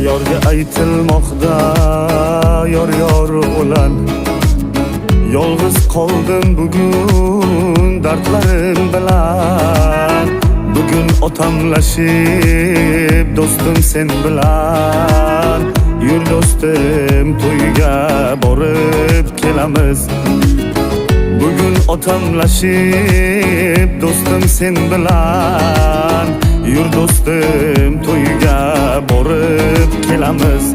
Yorga aytilmoqda yor yor o'lan. Yolg'iz qoldim bugun dardlarim bilan. Bugun otamlashib do'stim sen bilan. Yur do'stim, to'yga borib kelamiz. Bugun otamlashib do'stim sen bilan. Yur do'stim, to'yga borib kelamiz.